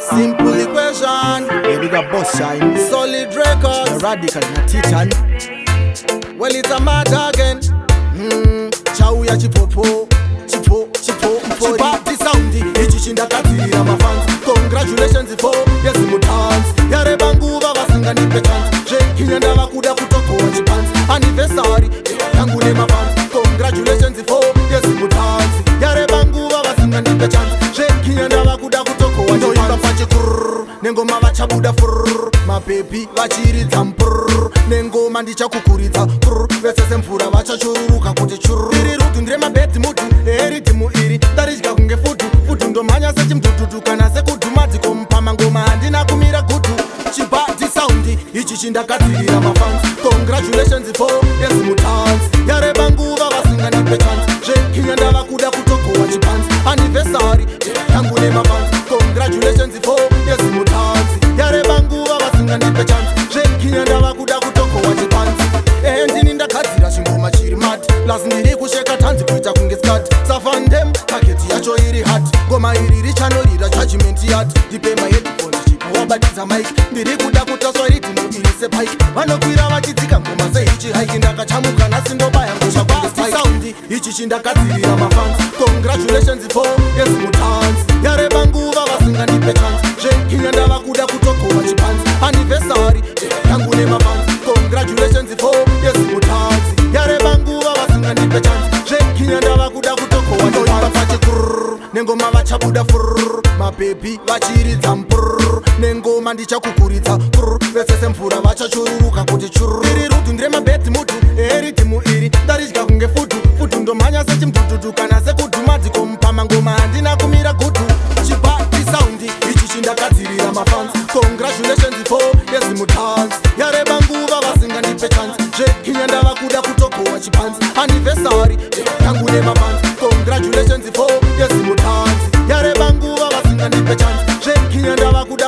Simple equation. Yeah, big up Boss Shine. Solid records. The Radical na Titan. Well, it's a matter again. Chauya chipopo, chipo, chipo, chipati sound. Ichi chindakadzirira mafans. Congratulations for yes mutans. Yareba nguva vasingandipe chance. Zvekinya ndava kuda kutokowa chipanzi. Anniversary yangu nemafans. Congratulations for yes mutans. Yareba nguva vasingandipe chance. Zvekinya ndava kuda kutokowa chipanzi. Pachikurr nengoma vachabuda furr, mabhebhi vachiridza mprr, nengoma ndichakukuridza prr, vese semvura vachachururuka kuti churr. Iri rudhu ndiremabhedhi mudhu, eridhimu iri ndaridya kunge fudhu fudhu, ndomhanya sechimdhudhudhu kana sekudhumadziko mupamangoma handina kumira gudhu. Chibhadhi sound ichi chindakadzirira mafans. Congratulations for yes mutans. Yareba nguva vasingandipe chance. Zvekinya ndava kuda kutokowa chipanzi. Anniversary yangu nemafans. Congratulations for yes mutans. Yareba nguva vasingandipe chance. Zvekinya ndava kuda kutokowa chipanzi. Ehe, ndini ndagadzira chingoma chiri mad. Plus ndiri kusheka tanzi kuita kunge skat safandem. Paketi yacho iri hot, ngoma iri richanorira judgment yat. Ndipe maheadphones, chipo wabatidza mic, ndiri kuda kutaswa ridhimu iri sepike. Vanokwira vachidzika ngoma sehichi haiki. Ndakachamuka nhasi, ndobaya ngosha kunge spike. Sound ichi chindakadzirira mafans. Congratulations for yes mutans. Yareba nguva vasingandipe chance. Zvekinya ndava kuda kutokowa chipanzi. Anniversary yangu nemafans. Congratulations for yes mutans. Yareba nguva vasingandipe chance. Zvekinya ndava kuda kutokowa chipanzi. Pachikurr nengoma vachabuda furr, mabhebhi vachiridza mprr, nengoma ndichakukuridza prr, vese semvura vachachururuka kuti churr. Iri rudhu ndiremabhedhi mudhu, eridhimu iri ndaridya kunge fudhu fudhu, ndomhanya sechimdhudhudhu kana sekudhumadziko mupamangoma handina kumira gudhu. Chibhadhi sound ichi chindakadzirira mafans. Congratulations for yes mutans. Yareba nguva vasingandipe chance. Zvekinya ndava kuda kutokowa chipanzi. Anniversary yangu nemafans. Congratulations for yes mutans. Yareba nguva vasingandipe chance. Zvekinya ndava kuda.